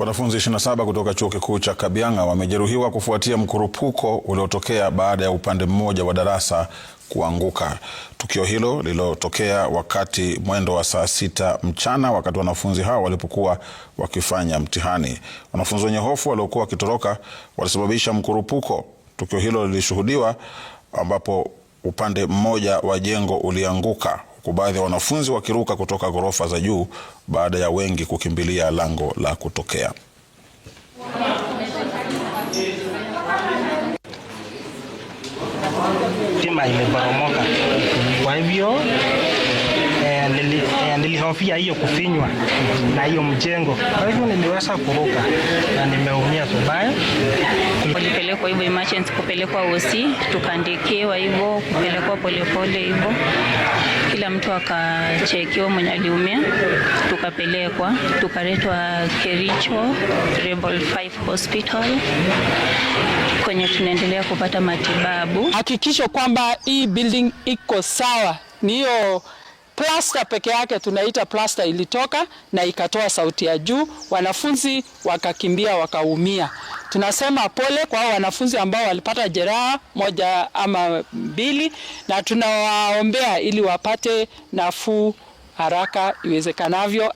Wanafunzi 27 kutoka Chuo Kikuu cha Kabianga wamejeruhiwa kufuatia mkurupuko uliotokea baada ya upande mmoja wa darasa kuanguka. Tukio hilo lililotokea wakati mwendo wa saa 6 mchana wakati wanafunzi hao walipokuwa wakifanya mtihani. Wanafunzi wenye hofu waliokuwa wakitoroka walisababisha mkurupuko. Tukio hilo lilishuhudiwa ambapo upande mmoja wa jengo ulianguka huku baadhi ya wanafunzi wakiruka kutoka ghorofa za juu baada ya wengi kukimbilia lango la kutokea. Stima imeporomoka, kwa hivyo nilihofia hiyo kufinywa na hiyo mjengo, kwa hivyo niliweza kuruka na nimeumia vibaya. Walipelekwa hivyo emergency, kupelekwa OC, tukaandikiwa hivyo, kupelekwa polepole hivyo, kila mtu akachekiwa mwenye aliumia, tukapelekwa, tukaletwa Kericho Rebel 5 Hospital kwenye tunaendelea kupata matibabu. Hakikisho kwamba hii building iko sawa, ni hiyo plaster peke yake tunaita plaster ilitoka na ikatoa sauti ya juu, wanafunzi wakakimbia wakaumia. Tunasema pole kwa wanafunzi ambao walipata jeraha moja ama mbili, na tunawaombea ili wapate nafuu haraka iwezekanavyo.